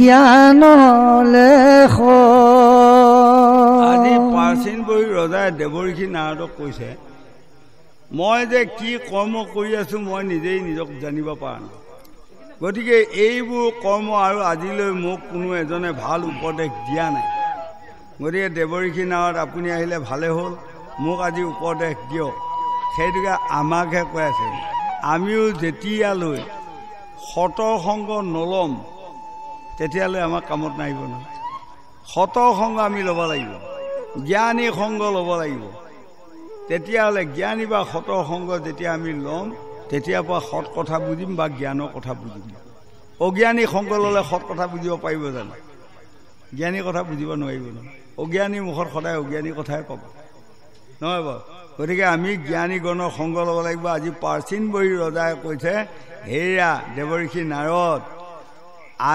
জ্ঞান লেখ। আজি প্ৰাচীন বহি ৰজাই দেৱঋষি নাৰদক কৈছে, মই যে কি কৰ্ম কৰি আছোঁ মই নিজেই নিজক জানিব পৰা নাই, গতিকে এইবোৰ কৰ্ম আৰু আজিলৈ মোক কোনো এজনে ভাল উপদেশ দিয়া নাই। গতিকে দেৱঋষি নাৰদ আপুনি আহিলে ভালে হ'ল, মোক আজি উপদেশ দিয়ক। সেইটোকে আমাকহে কৈ আছে, আমিও যেতিয়ালৈ সতৰ সংগ নল'ম তেতিয়ালৈ আমাৰ কামত নাহিব নহয়। সতৰ সংগ আমি ল'ব লাগিব, জ্ঞানী সংগ ল'ব লাগিব। তেতিয়াহ'লে জ্ঞানী বা সতৰ সংগ যেতিয়া আমি ল'ম তেতিয়াৰ পৰা সৎ কথা বুজিম বা জ্ঞানৰ কথা বুজিম। অজ্ঞানী সংগ ল'লে সৎ কথা বুজিব পাৰিব জানো? জ্ঞানী কথা বুজিব নোৱাৰিব নহয়। অজ্ঞানী মুখত সদায় অজ্ঞানী কথাই পাব নহয় বাৰু? গতিকে আমি জ্ঞানীগণৰ সংগ ল'ব লাগিব। আজি প্ৰাচীন বহি ৰজাই কৈছে, হেৰা দেৱঋষি নাৰদ,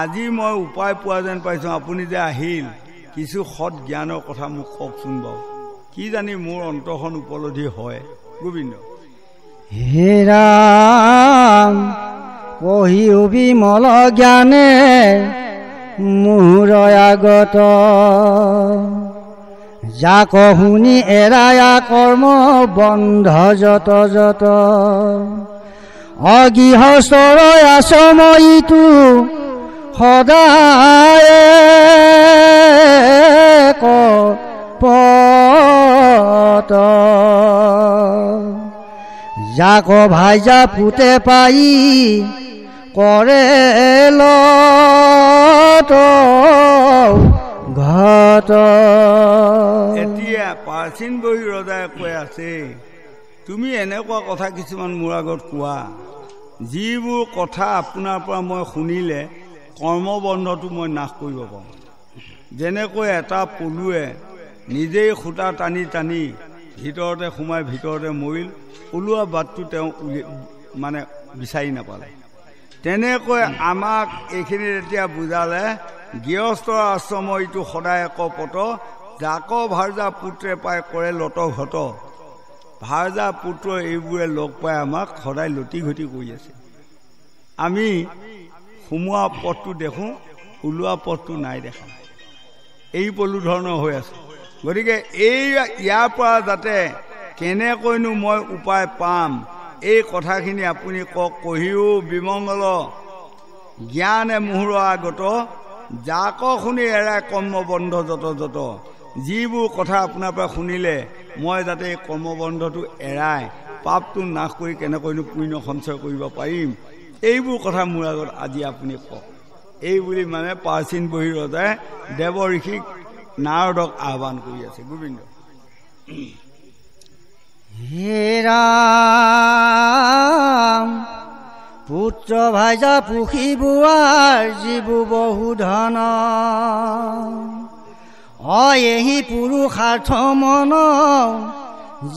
আজি মই উপায় পোৱা যেন পাইছোঁ, আপুনি যে আহিল কিছু সৎ জ্ঞানৰ কথা মোক কওকচোন বাৰু, কি জানি মোৰ অন্তৰখন উপলব্ধি হয়। গোবিন্দ। হে ৰাম, কহিও বিমল জ্ঞানে মোৰ আগত, যাক শুনি এৰায়া কৰ্ম বন্ধ যত যত। অগৃহস্থৰ আশ্ৰমইটো সদায় কপট, যাক ভাইজা পুতে পাই কৰে লত ঘট। এতিয়া প্ৰাচীন বহি ৰজাই কৈ আছে, তুমি এনেকুৱা কথা কিছুমান মোৰ আগত কোৱা, যিবোৰ কথা আপোনাৰ পৰা মই শুনিলে কৰ্মবন্ধটো মই নাশ কৰিব পাৰোঁ। যেনেকৈ এটা পলুৱে নিজেই সূতা টানি টানি ভিতৰতে সোমাই ভিতৰতে মৰিল, ওলোৱা বাটটো তেওঁ মানে বিচাৰি নাপালে। তেনেকৈ আমাক এইখিনিত এতিয়া বুজালে, গৃহস্থ আশ্ৰম ইটো সদায় কপট, যাক ভাৰ্যা পুত্ৰে পাই কৰে লত ঘট। ভাৰ্যা পুত্ৰ এইবোৰে লগ পাই আমাক সদায় লতি ঘটি কৰি আছে। আমি সোমোৱা পথটো দেখোঁ, ওলোৱা পথটো নাই দেখা, এই পলু ধৰণৰ হৈ আছে। গতিকে এই ইয়াৰ পৰা যাতে কেনেকৈনো মই উপায় পাম, এই কথাখিনি আপুনি কওক। কহিও বিমংগল জ্ঞানে মোহৰ আগত, যাক শুনি এৰাই কৰ্মবন্ধ যত যত। যিবোৰ কথা আপোনাৰ পৰা শুনিলে মই যাতে এই কৰ্মবন্ধটো এৰাই পাপটো নাশ কৰি কেনেকৈনো পুণ্য সঞ্চয় কৰিব পাৰিম, এইবোৰ কথা মোৰ আগত আজি আপুনি কওক। এই বুলি মানে প্ৰাচীন বহি ৰজাই দেৱ ঋষিক নাৰদক আহ্বান কৰি আছে। গোবিন্দ। হে ৰাম, পুত্ৰ ভাইজা পুষিবোৱাৰ যিবোৰ বহু ধন, অ এহি পুৰুষাৰ্থ মন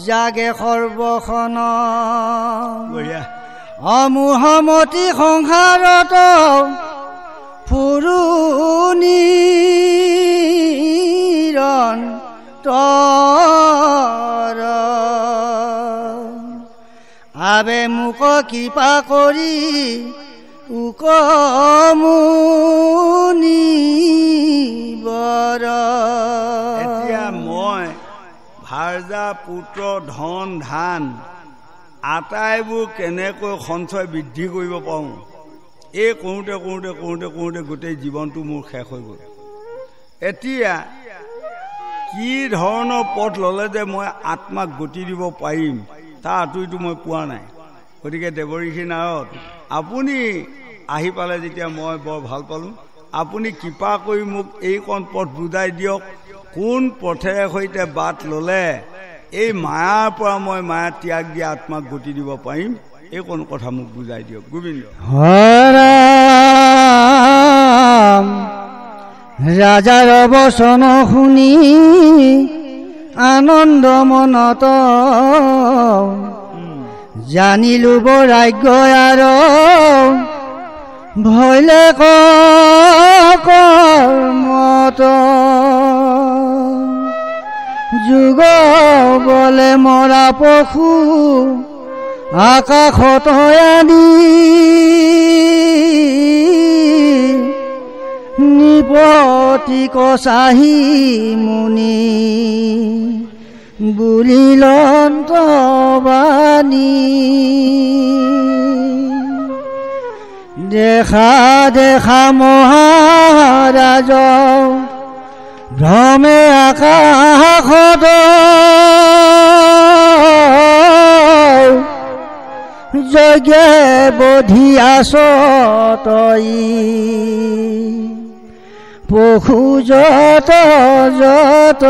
জাগে সৰ্বখন। বঢ়িয়া। অমোহমতি সংসাৰত ফুৰুনি তৰ, আবে মোক কৃপা কৰি উক মুনি বৰ। এতিয়া মই ভাৰ্যা পুত্ৰ ধন ধান আটাইবোৰ কেনেকৈ সঞ্চয় বৃদ্ধি কৰিব পাৰোঁ, এই কৰোঁতে কৰোঁতে কৰোঁতে কৰোঁতে গোটেই জীৱনটো মোৰ শেষ হৈ গ'ল। এতিয়া কি ধৰণৰ পথ ল'লে যে মই আত্মাক গতি দিব পাৰিম, তাৰ আঁতৰিটো মই পোৱা নাই। গতিকে দেৱঋষি নাৰদ, আপুনি আহি পালে যেতিয়া মই বৰ ভাল পালোঁ। আপুনি কৃপা কৰি মোক এইকণ পথ বুজাই দিয়ক, কোন পথেৰে সৈতে বাট ল'লে এই মায়াৰ পৰা মই মায়া ত্যাগ দি আত্মাক গতি দিব পাৰিম, এইকণ কথা মোক বুজাই দিয়ক। গোবিন্দ। ৰাম, ৰাজাৰ বচন শুনি আনন্দ মনত জানিলো বৰাগ্য আৰু ভৈলে কৰ্মত। যুগ বলে মৰা পশু আকাশত আনি নৃপতিক চাহি মুনি বুলিলন্ত বাণী। দেখা দেখা মহাৰাজ ভ্ৰমে আকাশত যজ্ঞে বধি আছ তই পশু যত যত।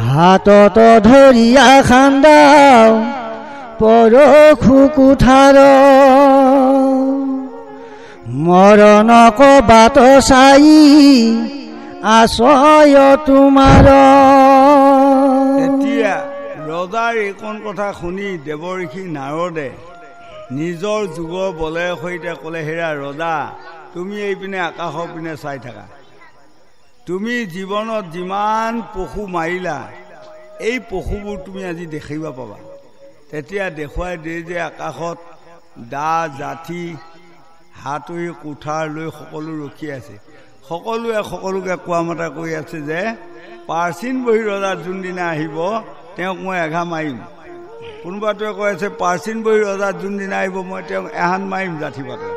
হাতত ধৰিয়া খান্দাও পৰশু কোঠাৰ মৰণক বাট চাই আছয় তোমাৰ। তেতিয়া ৰজাৰ এইকণ কথা শুনি দেৱঋষি নাৰদে নিজৰ যুগৰ বলেৰ সৈতে ক'লে, হেৰা ৰজা, তুমি এইপিনে আকাশৰ পিনে চাই থাকা, তুমি জীৱনত যিমান পশু মাৰিলা এই পশুবোৰ তুমি আজি দেখিব পাবা। তেতিয়া দেখুৱাই দিয়ে যে আকাশত দা জাঠি হাতুৰি কুঠাৰ লৈ সকলো ৰখি আছে। সকলোৱে সকলোকে কোৱা মতা কৰি আছে যে প্ৰাচীন বহি ৰজা যোনদিনা আহিব তেওঁক মই এঘা মাৰিম। কোনোবাটোৱে কৈ আছে প্ৰাচীন বহি ৰজা যোনদিনা আহিব মই তেওঁক এহান মাৰিম জাঠি পাতে।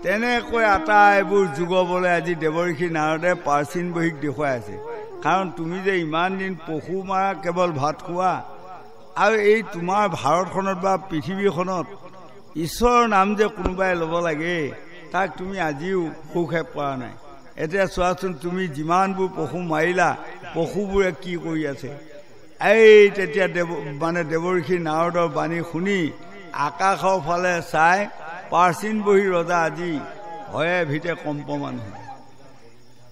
তেনেকৈ আটাইবোৰ যুগবলৈ আজি দেৱঋষি নাৰদে প্ৰাচীন বহীক দেখুৱাই আছে। কাৰণ তুমি যে ইমান দিন পশু মাৰা, কেৱল ভাত খোৱা, আৰু এই তোমাৰ ভাৰতখনত বা পৃথিৱীখনত ঈশ্বৰৰ নাম যে কোনোবাই ল'ব লাগে তাক তুমি আজিও সুখে পোৱা নাই। এতিয়া চোৱাচোন, তুমি যিমানবোৰ পশু মাৰিলা পশুবোৰে কি কৰি আছে। এই তেতিয়া দেৱঋষি নাৰদৰ বাণী শুনি আকাশৰ ফালে চাই প্ৰাচীন বহি ৰজা আজি ভয়ে ভীতে কম্পমান হয়।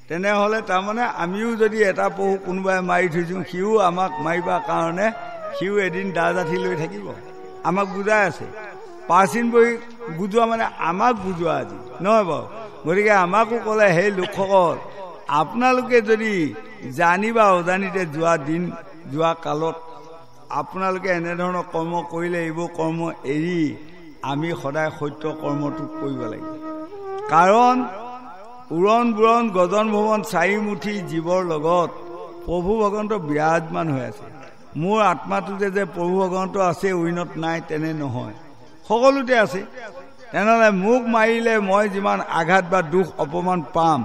তেনেহ'লে তাৰমানে আমিও যদি এটা পশু কোনোবাই মাৰি থৈছোঁ, সিও আমাক মাৰিবৰ কাৰণে সিও এদিন দা জাঠি লৈ থাকিব। আমাক বুজাই আছে প্ৰাচীন বহি বুজোৱা মানে আমাক বুজোৱা আজি নহয় বাৰু। গতিকে আমাকো ক'লে, সেই লোকসকল, আপোনালোকে যদি জানি বা অজানিতে যোৱা দিন যোৱা কালত আপোনালোকে এনেধৰণৰ কৰ্ম কৰিলে এইবোৰ কৰ্ম এৰি আমি সদায় সত্য কৰ্মটো কৰিব লাগিব। কাৰণ উৰণ বুৰণ গজন ভৱন চাৰিমুঠি জীৱৰ লগত প্ৰভু ভগৱন্ত বিৰাজমান হৈ আছে। মোৰ আত্মাটোতে যে প্ৰভু ভগৱন্ত আছে উইনত নাই তেনে নহয়, সকলোতে আছে। তেনেহ'লে মোক মাৰিলে মই যিমান আঘাত বা দুখ অপমান পাম,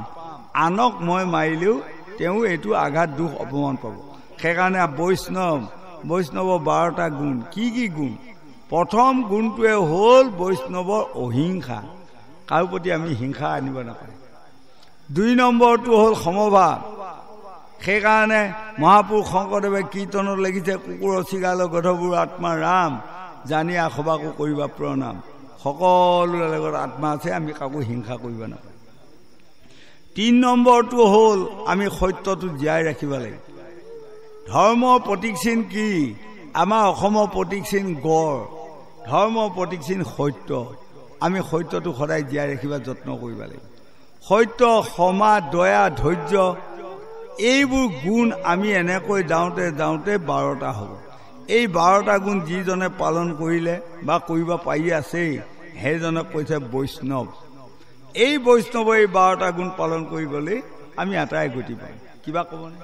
আনক মই মাৰিলেও তেওঁ এইটো আঘাত দুখ অপমান পাব। সেইকাৰণে বৈষ্ণৱৰ 12টা গুণ। কি কি গুণ? প্ৰথম গুণটোৱে হ'ল বৈষ্ণৱৰ অহিংসা, কাৰো প্ৰতি আমি হিংসা আনিব নাপায়। 2 নম্বৰটো হ'ল সমভাৱ। সেইকাৰণে মহাপুৰুষ শংকৰদেৱে কীৰ্তনত লিখিছে, কুকুৰৰ চিগাল গধবোৰ আত্মা ৰাম, জানি আখবাকো কৰিবা প্ৰণাম। সকলোৰে লগত আত্মা আছে, আমি কাকো হিংসা কৰিব নাপায়। 3 নম্বৰটো হ'ল আমি সত্যটো জীয়াই ৰাখিব লাগিব। ধৰ্মৰ প্ৰতীক চিন কি? আমাৰ অসমৰ প্ৰতীক চিন গড়, ধৰ্মৰ প্ৰতীক চিন সত্য। আমি সত্যটো সদায় জীয়াই ৰাখিব যত্ন কৰিব লাগিব। সত্য, ক্ষমা, দয়া, ধৈৰ্য, এইবোৰ গুণ আমি এনেকৈ যাওঁতে যাওঁতে 12টা হ'ব। এই 12টা গুণ যিজনে পালন কৰিলে বা কৰিব পাৰি আছেই, সেইজনক কৈছে বৈষ্ণৱ। এই বৈষ্ণৱৰ এই 12টা গুণ পালন কৰি গ'লেই আমি আটাই গতি পাম। কিবা ক'বনে?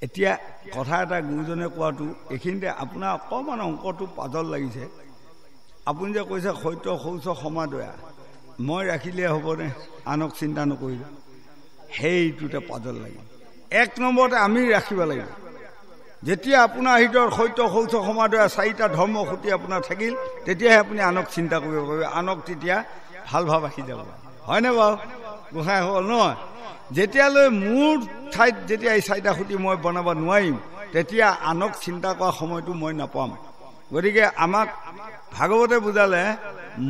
এতিয়া কথা এটা গুৰুজনে কোৱাটো এইখিনিতে আপোনাৰ অকণমান অংকটো পাজল লাগিছে। আপুনি যে কৈছে সত্য শৌচ ক্ষমা দয়া, মই ৰাখিলে হ'বনে আনক চিন্তা নকৰিলে? সেইটোতে পাজল লাগিল। 1 নম্বৰতে আমি ৰাখিব লাগিব। যেতিয়া আপোনাৰ ভিতৰত সত্য শৌচ ক্ষমা দয়া 4টা ধৰ্ম খুঁটি আপোনাৰ থাকিল, তেতিয়াহে আপুনি আনক চিন্তা কৰিব পাৰিব, আনক তেতিয়া ভাল ভাৱ আহি যাব। হয়নে বাৰু গোসাঁইসকল? নহয়, যেতিয়ালৈ মোৰ ঠাইত যেতিয়া এই 4টা খুঁটি মই বনাব নোৱাৰিম, তেতিয়া আনক চিন্তা কৰা সময়টো মই নাপাম। গতিকে আমাক ভাগৱতে বুজালে,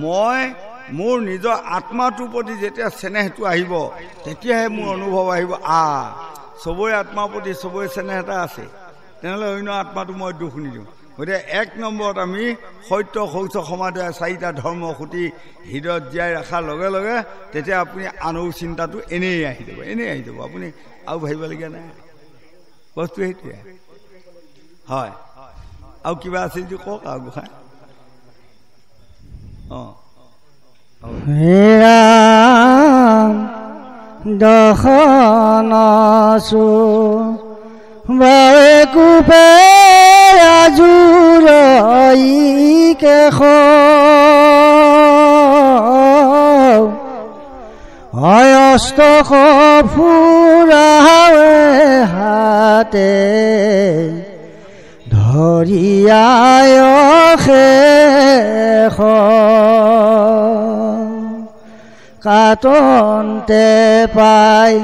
মই মোৰ নিজৰ আত্মাটোৰ প্ৰতি যেতিয়া চেনেহটো আহিব, তেতিয়াহে মোৰ অনুভৱ আহিব, চবৰে আত্মাৰ প্ৰতি চবৰে চেনেহ এটা আছে। তেনেহ'লে অন্য আত্মাটো মই দুখ নিদিওঁ। গতিকে এক নম্বৰত আমি সত্য শৌচ সমাধি চাৰিটা ধৰ্ম খুটি হৃদয়ত জীয়াই ৰখাৰ লগে লগে তেতিয়া আপুনি আনৰ চিন্তাটো এনেই আহি যাব, এনেই আহি যাব, আপুনি আৰু ভাবিবলগীয়া নাই। বস্তু সেইটোৱে হয়। আৰু কিবা আছে যদি কওক আৰু গোসাঁই। অঁ দশনছো কুপে আজুৰ কেশ অস্ত ফুৰাৱে হাতে ধৰিয়ায় শেষ কাটন্তে পাই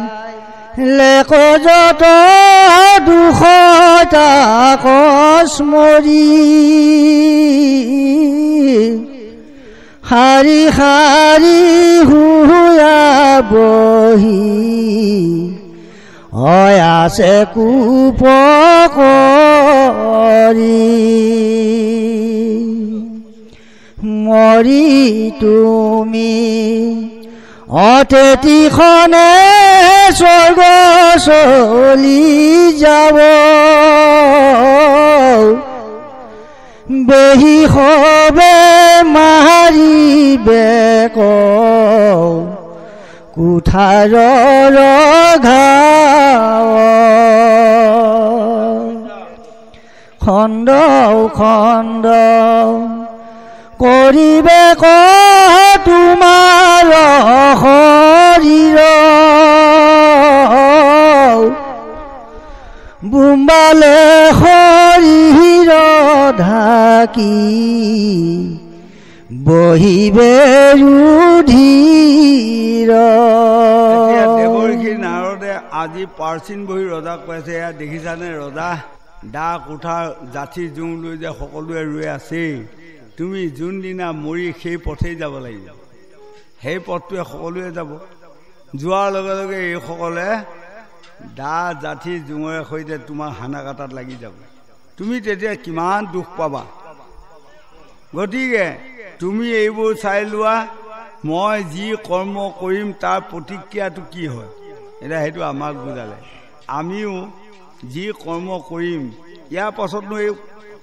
লেক যত দুখ তাক স্মৰি শাৰী শাৰী হুয়া বহি আছে কূপ কৰি মৰি তুমি অতেতিখনে স্বৰ্গ চলি যাব বেহি সবে মাৰিবে কুঠাৰৰ ঘাৱ খণ্ড খণ্ড কৰিবে তোমাৰ শৰীৰ বুম্বালে শৰীৰ ঢাকি বহিবে ৰুধিৰ। দেৱৰ্ষি নাৰদে আজি প্ৰাচীন বহি ৰজাক কৈছে, এয়া দেখিছানে ৰজা, দা কোঠাৰ জাঠি জোং লৈ যে সকলোৱে ৰৈ আছেই, তুমি যোনদিনা মৰি সেই পথেই যাব লাগিব, সেই পথটোৱে সকলোৱে যাব। যোৱাৰ লগে লগে এইসকলে দা জাঠি জোঙৰে সৈতে তোমাৰ হানা কাটাত লাগি যাব, তুমি তেতিয়া কিমান দুখ পাবা। গতিকে তুমি এইবোৰ চাই লোৱা, মই যি কৰ্ম কৰিম তাৰ প্ৰতিক্ৰিয়াটো কি হয়, এতিয়া সেইটো আমাক বুজালে। আমিও যি কৰ্ম কৰিম ইয়াৰ পাছতনো এই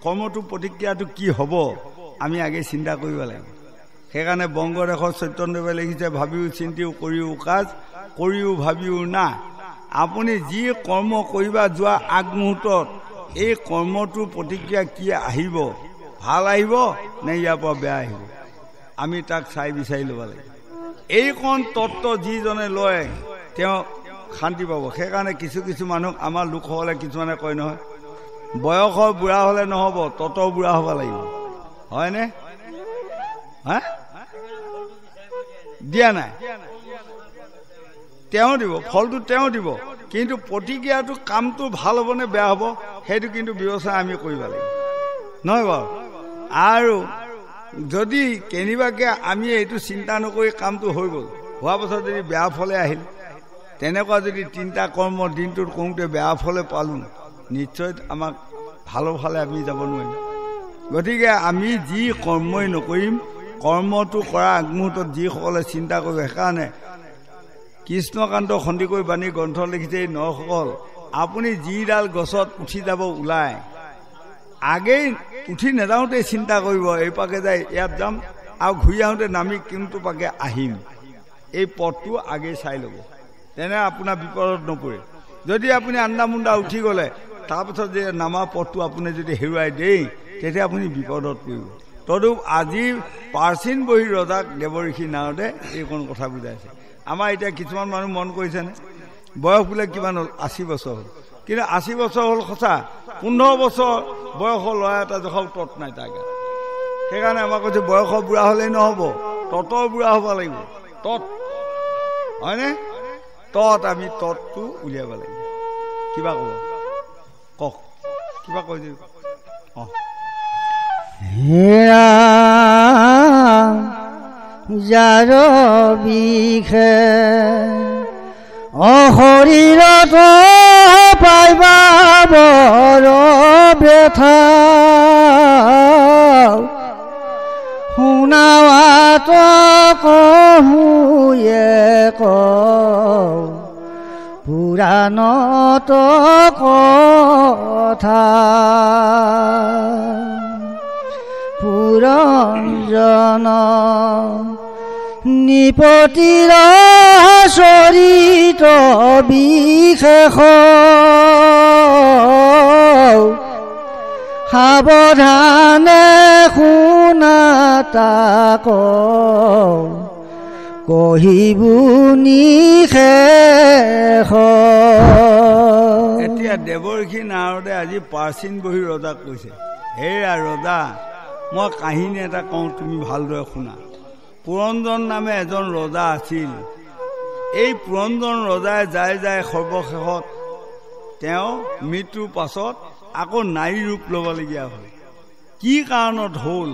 কৰ্মটোৰ প্ৰতিক্ৰিয়াটো কি হ'ব আমি আগে চিন্তা কৰিব লাগিব। সেইকাৰণে বংগদেশৰ চৈতন্যদেৱে লিখিছে, ভাবিও চিন্তিও কৰিও কাজ, কৰিও ভাবিও না। আপুনি যি কৰ্ম কৰিবা যোৱা আগমুহূৰ্তত এই কৰ্মটোৰ প্ৰতিক্ৰিয়া কি আহিব, ভাল আহিব নে ইয়াৰ পৰা বেয়া আহিব, আমি তাক চাই বিচাৰি ল'ব লাগিব। এইকণ তত্ত্ব যিজনে লয় তেওঁ শান্তি পাব। সেইকাৰণে কিছু কিছু মানুহক আমাৰ লোকসকলে কিছুমানে কয় নহয়, বয়সৰ বুঢ়া হ'লে নহ'ব, তত্ত্বৰ বুঢ়া হ'ব লাগিব, হয়নে? হা দিয়া নাই, তেওঁ দিব ফলটো, তেওঁ দিব, কিন্তু প্ৰতিক্ৰিয়াটো কামটো ভাল হ'ব নে বেয়া হ'ব সেইটো কিন্তু বিবেচনা আমি কৰিব লাগিব, নহয় বাৰু? আৰু যদি কেনিবাকে আমি এইটো চিন্তা নকৰি কামটো হৈ গ'ল, হোৱাৰ পাছত যদি বেয়া ফলে আহিল, তেনেকুৱা যদি তিনিটা কৰ্ম দিনটোত কৰোঁতে বেয়া ফলে পালোঁ, নিশ্চয় আমাক ভালৰ ফালে আমি যাব নোৱাৰিম। গতিকে আমি যি কৰ্মই নকৰিম, কৰ্মটো কৰা আগমুহূৰ্তত যিসকলে চিন্তা কৰিব, সেইকাৰণে কৃষ্ণকান্ত সন্দিকৈ বাণী গ্ৰন্থ লিখিছে, এই নৰসকল আপুনি যিডাল গছত উঠি যাব ওলাই, আগেই উঠি নাযাওঁতে চিন্তা কৰিব, এই পাকে যাই ইয়াত যাম আৰু ঘূৰি আহোঁতে নামি কোনটো পাকে আহিম, এই পথটো আগেই চাই ল'ব, তেনে আপোনাৰ বিপদত নপৰে। যদি আপুনি আন্দা মুন্দা উঠি গ'লে তাৰপিছত যে নামা পথটো আপুনি যদি হেৰুৱাই দেই, তেতিয়া আপুনি বিপদত পৰিব। তদুপ আজি প্ৰাচীন বহি ৰজাক দেৱঋষি নাৰদে এইকণ কথা বুজাইছে। আমাৰ এতিয়া কিছুমান মানুহ মন কৰিছেনে, বয়স বোলে কিমান হ'ল, 80 বছৰ হ'ল, কিন্তু 80 বছৰ হ'ল সঁচা, 15 বছৰ বয়সৰ ল'ৰা এটা জোখাও তত নাই তাৰ গাত। সেইকাৰণে আমাক কৈছে বয়সৰ বুঢ়া হ'লেই নহ'ব, ততৰ বুঢ়া হ'ব লাগিব, তত হয়নে? তত আমি ততটো উলিয়াব লাগিব। কিবা ক'ব কওক, কিবা কৈ দিওঁ। অঁ হেৰা যাৰ বিষে অশৰীৰত পাইবা বৰ বেথা শুনাৱাত কহুয়ে পুৰাণত কথা পুৰঞ্জন নিপতিৰ চৰিত বিশেষ সাৱধানে শুনা তাক কহিবু নিশেষ। এতিয়া দেৱৰ্ষি নাৰদে আজি প্ৰাচীন বহি ৰজাক কৈছে, হেৰা ৰজা, মই কাহিনী এটা কওঁ, তুমি ভালদৰে শুনা। পুৰঞ্জন নামে এজন ৰজা আছিল। এই পুৰঞ্জন ৰজাই যাই যাই সৰ্বশেষত তেওঁ মৃত্যুৰ পাছত আকৌ নাৰী ৰূপ ল'বলগীয়া হ'ল। কি কাৰণত হ'ল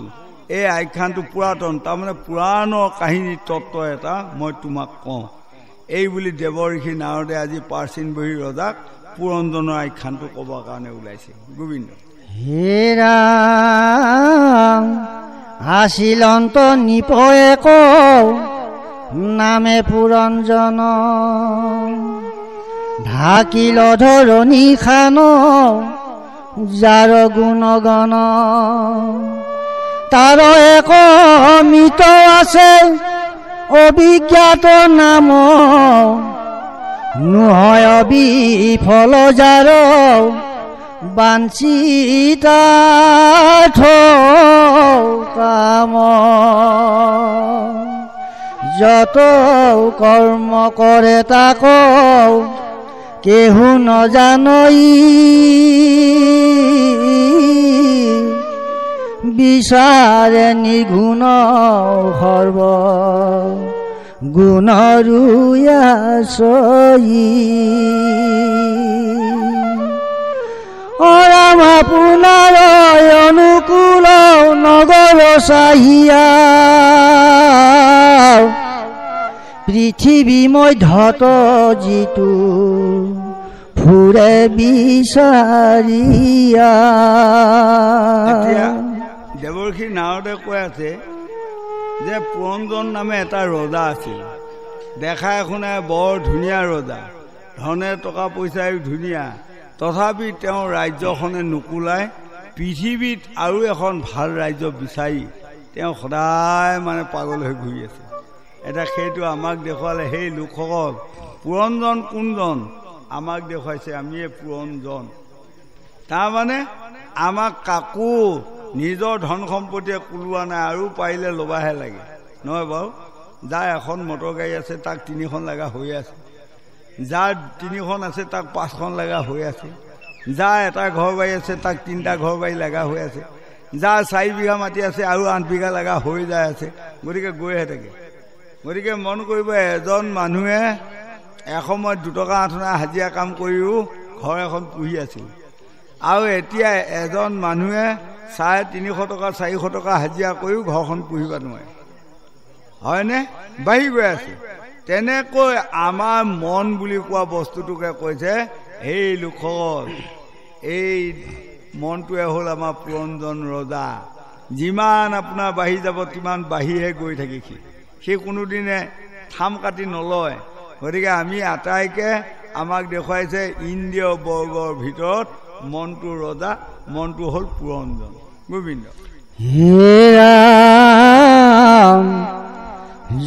এই আখ্যানটো পুৰাতন, তাৰমানে পুৰাণৰ কাহিনী তত্ত্ব এটা মই তোমাক কওঁ। এই বুলি দেৱৰ্ষি নাৰদে আজি প্ৰাচীন বহি ৰজাক পুৰঞ্জনৰ আখ্যানটো ক'বৰ কাৰণে ওলাইছে। গোবিন্দ। হেৰা আছিলন্ত নিপয়েক নামে পুৰঞ্জন ঢাকিল ধৰণী খান যাৰ গুণগণ তাৰ এক মিত আছে অবিজ্ঞাত নাম নহয় বিফল যাৰ বাঞ্ছিতাৰ্থ কাম যত কৰ্ম কৰে তাক কেহু নজানই বিচাৰে নিগুণ সৰ্ব গুণ ৰুয়াছই। অৰাম আপোনাৰ অনুকূল নগৰ চাহিয়া পৃথিৱী মধ্যত যিটো ফুৰে বিচাৰিয়া। এতিয়া দেৱৰ্ষি নাৰদে কৈ আছে যে পুৰঞ্জন নামে এটা ৰজা আছিল, দেখাই শুনাই বৰ ধুনীয়া ৰজা, ধনে টকা পইচাই ধুনীয়া, তথাপি তেওঁ ৰাজ্যখনে নুকুলাই পৃথিৱীত আৰু এখন ভাল ৰাজ্য বিচাৰি তেওঁ সদায় মানে পাগল হৈ ঘূৰি আছে। এতিয়া সেইটো আমাক দেখুৱালে, সেই লোকসকল পুৰঞ্জন কোনজন আমাক দেখুৱাইছে, আমিয়ে পুৰঞ্জন। তাৰমানে আমাক কাকো নিজৰ ধন সম্পত্তিয়ে কোলোৱা নাই, আৰু পাৰিলে ল'বাহে লাগে, নহয় বাৰু? যাৰ এখন মটৰ গাড়ী আছে তাক তিনিখন লগা হৈ আছে, যাৰ তিনিখন আছে তাক পাঁচখন লগা হৈ আছে, যাৰ এটা ঘৰ বাৰী আছে তাক তিনিটা ঘৰ বাৰী লগা হৈ আছে, যাৰ 4 বিঘা মাটি আছে আৰু 8 বিঘা লগা হৈ যায় আছে। গতিকে গৈহে থাকে। গতিকে মন কৰিব, এজন মানুহে এসময়ত 2 টকা 8 অনা হাজিৰা কাম কৰিও ঘৰ এখন পুহি আছিল, আৰু এতিয়া এজন মানুহে 350 টকা 400 টকা হাজিৰা কৰিও ঘৰখন পুহিব নোৱাৰে, হয়নে? বাঢ়ি গৈ আছে। তেনেকৈ আমাৰ মন বুলি কোৱা বস্তুটোকে কৈছে, এই লোকসকল, এই মনটোৱে হ'ল আমাৰ পুৰঞ্জন ৰজা। যিমান আপোনাৰ বাঢ়ি যাব তিমান বাঢ়িহে গৈ থাকে, সি কোনোদিনে থাম কাটি নলয়। গতিকে আমি আটাইকে আমাক দেখুৱাইছে ইন্দ্ৰিয় বৰ্গৰ ভিতৰত মনটো ৰজা, মনটো হ'ল পুৰঞ্জন। গোবিন্দ। হেৰাম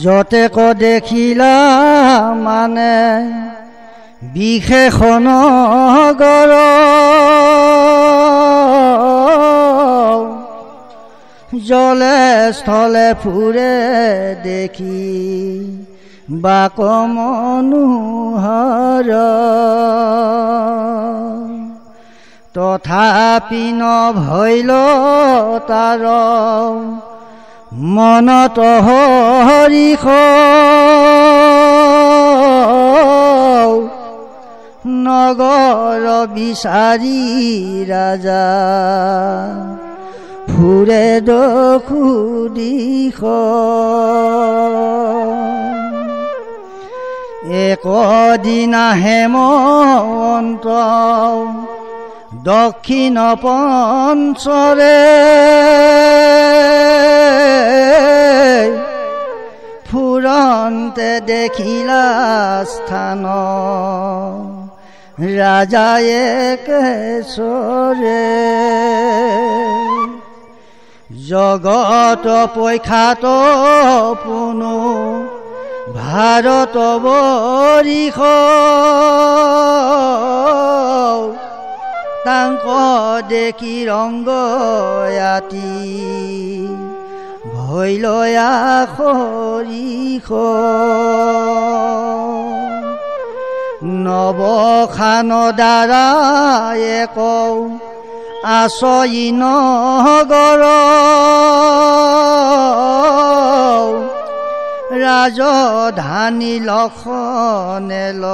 যতেক দেখিলা মানে বিশেষ নগৰ জলে স্থলে ফুৰে দেখি বাক মনোহৰ তথাপি নভৈল তাৰ মনত হৰিষ নগৰ বিচাৰি ৰাজা ফুৰে দখু দিশ। একদিনা হেমন্ত দক্ষিণ পঞ্চৰে ফুৰন্তে দেখিলা স্থান ৰাজায়ে কেশৰে। জগত পৈখাত পুনু ভাৰত বৰিষ তাঙ্ক দেখি ৰঙ্গয়াতি ভৈল হৰিষ। নৱখান দ্বাৰা এক আছই নগৰ ৰাজধানী লক্ষণেল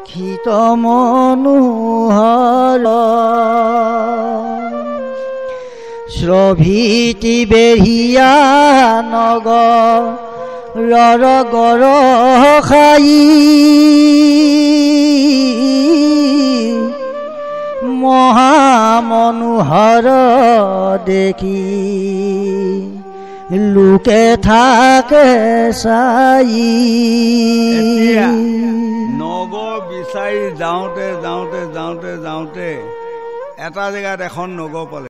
খিত মনোহৰ। শ্ৰভীতি বেঢ়িয়া নগৰ গৰ খাই মহামনোহৰ দেখি লোকে থাকে চাই। নগৰ বিচাৰি যাওঁতে যাওঁতে যাওঁতে যাওঁতে এটা জেগাত এখন নগৰ পালে।